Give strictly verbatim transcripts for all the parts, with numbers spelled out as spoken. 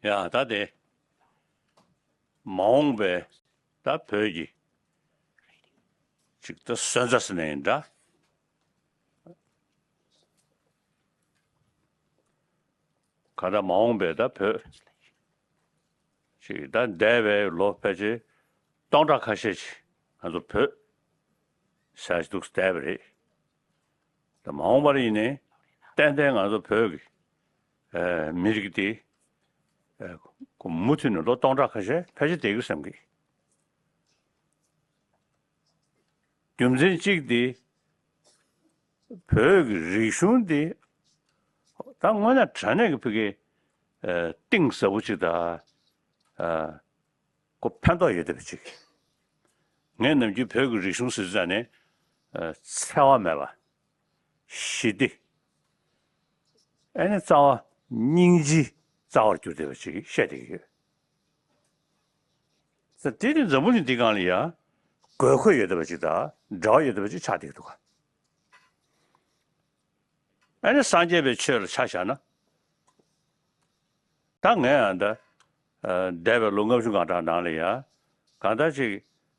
ཡ་ད་དེ་མ་འོངས་པའི་ད་བོད་ཀྱི་ཅིག་ད་སོན་རྩ་ཟེར་ནའི་འདྲ། ག་ད་མ་འོངས་པའི་ད་བོད་ཅིག་ད་འདས་པའི་ལོ་ཕལ་ཆེར་སྟོང་ཕྲག་ཁ་ཤས་ཅིག་ང་ཚོ་བོད་ཟེར་ཞིག་འདུག་བསྡད་པ་རེད། ད་མ་འོངས་པར་ཡིན་ནའི་ཏན་ཏན་ང་ཚོ་བོད་ཀྱི་ཨ་མི་རིགས་འདི་ཨ་མུ་མཐུད་ནས་ལོ་སྟོང་ཕྲག་ཁ་ཤས་ཕལ་ཆེར་བསྡད་ཀྱི་བསམ་གི། རྒྱུ་མཚན་གཅིག་འདི་བོད་ཀྱི་རིག་གཞུང་འདི་ད་དངོས་གནས་དྲང་གནས་ཀྱི་ཕ་གི་ཨ་གཏིང་ཟབ་པོ་ཅིག་དང་ཨ་ཁོ་ཕན་ཐོགས་ཡོད་བསྡད་པ་ཅིག་ངས་ནམ་རྒྱུན་བོད་ཀྱི་རིག་གཞུང་ཟེར་དུས་ཙང་ནས་ཨ་འཚེ་བ་མེད་པ། ཞི་བདེ། ཨ་ནི་རྩ་བ་སྙིང་རྗེའི་རྩ་བར་གྱུར་བསྡད་པ་ཅིག་བཤད་བསྡད་ཀྱི་ཡོད། ས་དེ་ནི་འཛམ་བུ་གླིང་འདི་སྒང་ལ་ཡང་དགོས་མཁོ་ཡོད་བསྡད་པ་ཅིག་དང་འབྲེལ་བ་ཡོད་བསྡད་པ་ཅིག་ཆགས་བསྡད་ཀྱི་འདུག་ག་ཨ་ནི་སངས་རྒྱས་པའི་ཆོས་ལ་ཆ་བཞག་ན། ད་ངས་ཡང་ད་ཨ་འདས་པའི་ལོ་ལྔ་བཅུ་ང་གྲངས་ནང་ལ་ཡང་གང་ལྟར་ཅིག་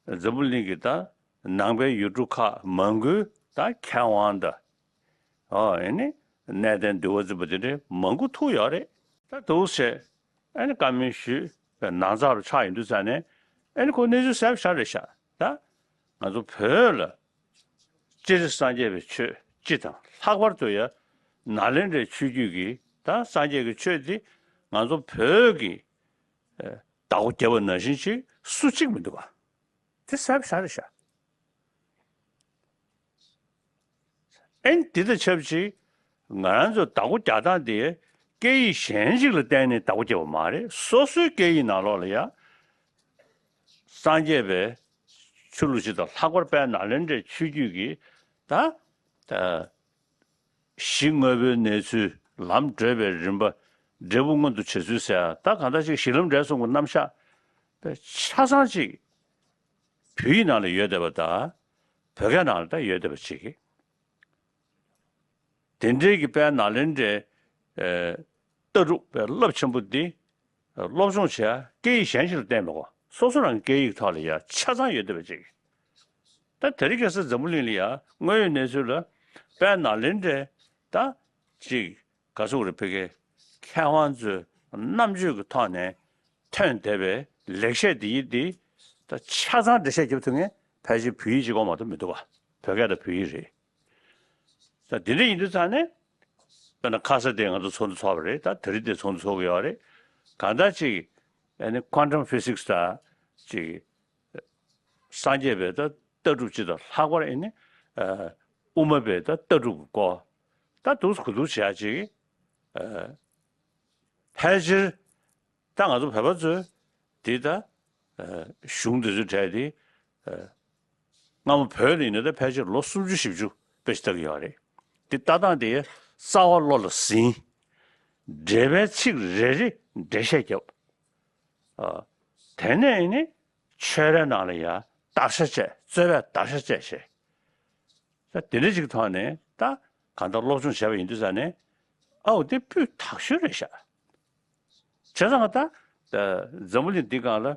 འཛམ་བུ་གླིང་གི་ད་ནང་པའི་ཡུལ་གྲུ་ཁག་མང་པོའི་ད་མཁས་དབང་དང་། ཨོ་ཨེ་ནི་གནས་བརྟན་འདུལ་བ་འཛིན་པ་དེ་འདྲའི་མང་པོ་ཐུག་ཡོད་རེད། ད་འདུག་སེ་ཨེ་ནི་བཀའ་མོལ་ཞུས་པའི་ནང་ཚགས་རུ་ཆགས་ཡོང་དུས་ཙང་ནས་ཨེ་ནི་ཁོ་གནས་ཚུལ་གསལ་པོ་ཤར་རེད་ཤག་ད་ང་ཚོ་བོད་ལ་སྤྱིར་སངས་རྒྱས་པའི་ཆོས་སྤྱི་དང་ལྷག་པར་དུ་ཡང་ནཱ་ལེནྡྲའི་ཆོས་བརྒྱུད་ཀྱི་ད་སངས་རྒྱས་ཀྱི་ཆོས་འདི་ང་ཚོ་བོད་ཀྱི་ཨེ་བདག་པོ་རྒྱབ་པ་ནང་བཞིན་ཅིག་སུ་གཅིག་མི་འདུག་ག་དེ་གསལ་པོ་ཤར་རེད་ཤག་ཨེ་འདི་དང་ཆབས་ཅིག་ང་རང་ཚོ་བདག་པོ་རྒྱག་སྟངས་དེ་སྐད་ཡིག་གཞན་ཞིག་ལ་བརྟེན་ནས་བདག་པོ་རྒྱག་པ་མ་རེད། སོ་སོའི་སྐད་ཡིག་ནང་ལོགས་ལ་ཡང་སངས་རྒྱས་པའི་ཆོས་ལུགས་སྤྱི་དང་ལྷག་པར་དཔལ་ནཱ་ལེནྡྲའི་ཆོས་བརྒྱུད་ཀྱི་ད་ད་གཞི་དངོས་པོའི་གནས་ཚུལ་ལམ་བགྲོད་པའི་རིམ་པ་འབྲས་བུ་མངོན་དུ་བྱེད་ཚུལ་ཟེར་ཡ་ད་གང་ལྟར་ཅིག་གཞི་ལམ་འབྲས་གསུམ་གྱི་རྣམ་གཞག་དཔེ་ཆ་ཚང་ཅིག་བོད་ཡིག་ནང་ལ་ཡོད་བསྡད་པ་དང་བོད་སྐད་ནང་ལ་ད་ཡོད་བསྡད་པ་ཅིག་དེ་འདྲའི་གི་དཔལ་ནཱ་ལེནྡྲའི་ཨེ་ལྟ་གྲུབ་པའི་རླབས་ཆེན་པོ་འདི་ཨེ་སློབ་སྦྱོང་བྱེད་ཡ་སྐད་ཡིག་གཞན་ཞིག་ལ་བརྟེན་མི་དགོས། སོ་སོ་རང་གི་སྐད་ཡིག་ཐོག་ལ་ཡ་ཆ་ཚང་ཡོད་བསྡད་པ་ཅིག་ད་དེ་རིང་ཁ་སང་འཛམ་བུ་གླིང་ལ་ཡ་དངོས་ཡོད་གནས་ཚུལ་ལ་དཔལ་ནཱ་ལེནྡྲའི་ད་ཅིག་ག་ཟེར་དགོས་རེད། ཕ་གིའི་མཁས་དབང་ཚོའི་རྣམ་དཔྱོད་ཀྱི་ཐོག་ནས་ཐོན་བསྡད་པའི་ལེགས་བཤད་འདི་ཡིན་འདི་ད་ཆ་ཚང་འགྲེལ་བཤད་རྒྱབ་ཐུབ་མཁན་ཕལ་ཆེར་བོད་ཡིག་གཅིག་པོ་མ་གཏོགས་མི་འདུག་བ། བོད་སྐད་དང་བོད་ཡིག་རེད། ད་འདི་འདྲ་ཡིན་དུས་ཙང་ནས་དཔེར་ན་ཁ་ས་དེ་ང་ཚོ་ཚོགས་འདུ་ཚོགས་པ་རེད། ད་དེ་རིང་དེ་ཚོགས་འདུ་ཚོགས་ཀྱི་ཡོད་རེད། གང་ལྟར་ཅིག་ཨ་ནི་quantum physics ད་ཅིག་སངས་རྒྱས་པའི་ད་ལྟ་གྲུབ་ཅིག་དང་ལྷག་པར་ཨ་ནི་ཨ་དབུ་མ་པའི་ད་ལྟ་གྲུབ་ཀྱི་སྐོར་ད་འདུག་གོ་འདུག་བྱེད་ཡ་ཅིག་ཨ་ཕལ་ཆེར་ད་ང་ཚོ་བོད་པ་ཚོས་འདི་ད་ཨ་གཞུང་འདི་ཚོའི་གྲས་འདི་ཨ་སྔ་མོ་བོད་ལ་ཡིན་ན་ད་ཕལ་ཆེར་ལོ་སུམ་ཅུ་བཞི་བཅུ་དཔེ་ཞིག་ལྟ་གི་ཡོད་རེད། འདི་ལྟ་སྟངས་དེ་རྩ་བ་བློ་ལ་ཟིན། འགྲེལ་པའི་ཚིག་རེ་རེ་འགྲེལ་བཤད་བརྒྱབ། ཨ་དེ་ནས་ནི་ཆོས་རའི་ནང་ལ་ཡང་བརྡར་ཤ་བཅད། རྩོད་པའི་བརྡར་ཤ་བཅད་བྱས། ད་དེ་འདྲ་ཅིག་ཐོག་ནས་ད་གང་ལྟར་སློབ་སྦྱོང་བྱས་པ་ཡིན་དུས་ཙང་ནས་ཨའོ་དེ་སྤུས་དག་ཤོས་རེད་ཤག་བྱས་ཙང་ད་འཛམ་བུ་གླིང་འདི་སྒང་ལ་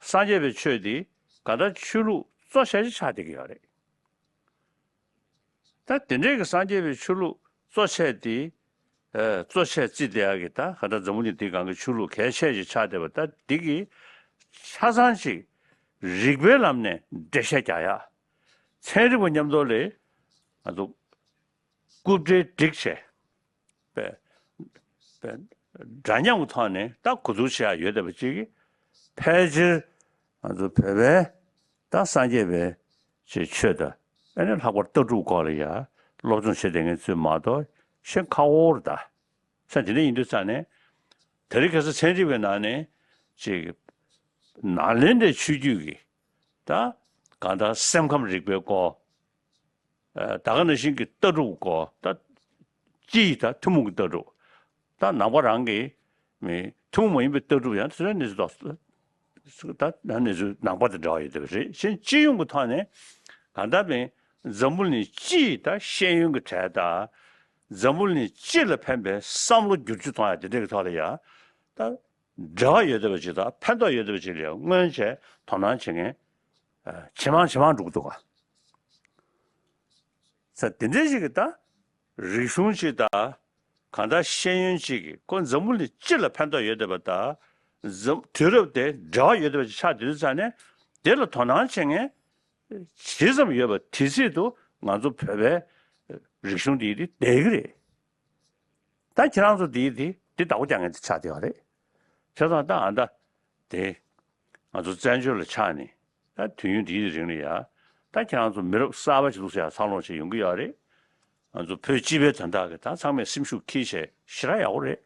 སངས་རྒྱས་པའི་ཆོས་འདི་གང་ལྟར་ཆོས་ལུགས་གཙོ་ཆེ་ཤོས་ཆགས་བསྡད་ཀྱི་ཡོད་རེད། ད་དེ་འདྲའི་གི་སངས་རྒྱས་པའི་ཆོས་ལུགས་གཙོ་ཆེ་དེ་ཨ་གཙོ་ཆེ་བརྩིས་བསྡད་ཡག་གི་ད་གང་ལྟར་འཛམ་བུ་གླིང་འདི་སྒང་གི་ཆོས་ལུགས་གལ་ཆེ་ཞིག་ཆགས་བསྡད་པ་ད་འདི་གི་ཆ་ཚང་ཅིག་རིགས་པའི་ལམ་ནས་འགྲེལ་བཤད་རྒྱག་ཡག་ཚན་རིག་པ་མཉམ་དུ་ལས་ང་ཚོ་རྐུབ་འབྲེལ་སྒྲིག་བྱས། པའི་པའི་འདྲ་མཉམ་གྱི་ཐོག་ནས་ད་གོ་བསྡུར་བྱེད་ཡ་ཡོད་བསྡད་པ་ཅིག་གིས་ཕལ་ཆེར་ང་ཚོ་བོད་པའི་ད་སངས་རྒྱས་པའི་ཅིག་ཆོས་དང་ཨ་ནི་ལྷག་པར་ལྟ་གྲུབ་སྐོར་ལ་ཡ་སློབ་སྦྱོང་བྱེད་བསྡད་མཁན་ཚོས་མ་གཏོགས་ཤེས་ཁག་པོ་རེད་ད། ས་དེ་འདྲ་ཡིན་དུས་ཙང་ནས་དེ་རིང་ཁ་སང་ཚན་རིག་པའི་ནང་ནས་ཅིག་ནཱ་ལེནྡྲའི་ཆོས་བརྒྱུད་ཀྱི་ད་གང་ལྟར་སེམས་ཁམས་རིག་པའི་སྐོར། ཨ་ད་ག་ནང་བཞིན་གྱི་ལྟ་གྲུབ་སྐོར་ད་སྤྱི་ཡི་ད་ཐུན་མོང་གི་ལྟ་གྲུབ་ད་ནང་པ་རང་གི་མི་ཐུན་མོང་མ་ཡིན་པའི་ལྟ་གྲུབ་ཡང་དེ་ཚོའི་གནས་ཚུལ་ད་ད་གནས་ཚུལ་ནང་པ་དང་འདྲ་བ་ཡོད་བསྡད་པ་རེད། གཞན་སྤྱི་ཡོངས་ཀྱི་ཐོག་ནས་གང་ལྟར་མིན་འཛམ་བུ་གླིང་སྤྱི་ཡི་ད་ཤེས་ཡོན་གྱི་གྲས་དང་འཛམ་བུ་གླིང་སྤྱི་ལ་ཕན་པའི་བསམ་བློ་བསྒྱུར་བཅོས་གཏོང་ཡ་དེ་འདྲ་གི་ཐོག་ལ་ཡ་ད་ འབྲེལ་བ་ཡོད་བསྡད་པ་ཅིག་དང་ཕན་ཐོགས་ཡོད་བསྡད་པ་ཅིག་ལ་ཡང་མངོན་ཆེ་དོ་སྣང་བྱེད་མཁན་ཇེ་མང་ཇེ་མང་འགྲོ་གི་འདུག་ག་ས་དེ་འདྲའི་ཞིག་གི་ད་རིག་གཞུང་ཅིག་དང་གང་ལྟར་ཤེས་ཡོན་ཅིག་གིས་ཁོ་འཛམ་བུ་གླིང་སྤྱི་ལ་ཕན་ཐོགས་ཡོད་བསྡད་པ་དང་འཛམ་དུས་རབས་དེ་འབྲེལ་བ་ཡོད་བསྡད་པ་ཅིག་ཆགས་བསྡད་དུས་ཙང་ནས་དེ་ལ་དོ་སྣང་བྱེད་མཁན་ཇི་ཙམ་ཡོད་པ་དེ་སྲིད་དུ་ང་ཚོ་བོད་པའི་རིག་གཞུང་འདི་དེ་བསྡད་ཀྱི་རེད། ད་ཁྱེད་རང་ཚོ་འདི་འདི་འདི་བདག་པོ་རྒྱག་མཁན་དེ་ཆགས་བསྡད་པ་རེད། བྱས་ཙང་ད་ཨ་ད་དེ་ང་ཚོ་བཙན་བྱོལ་ལ་ཆགས་ནས་ད་དུས་ཡུན་འདིའི་རིང་ལ་ཡ་ད་ཁྱེད་རང་ཚོ་མི་རབས་གསར་པ་ཞིག་འདུག་ཟེར་ཡ་འཚར་ལོངས་བྱས་ཡོང་གི་ཡོད་རེད། ང་ཚོ་བོད་སྤྱི་པའི་དོན་དག་གི་ད་ཚང་མས་སེམས་ཤུགས་འཁྱེར་བྱས་ཞེ་དྲག་ཡག་པོ་རེད།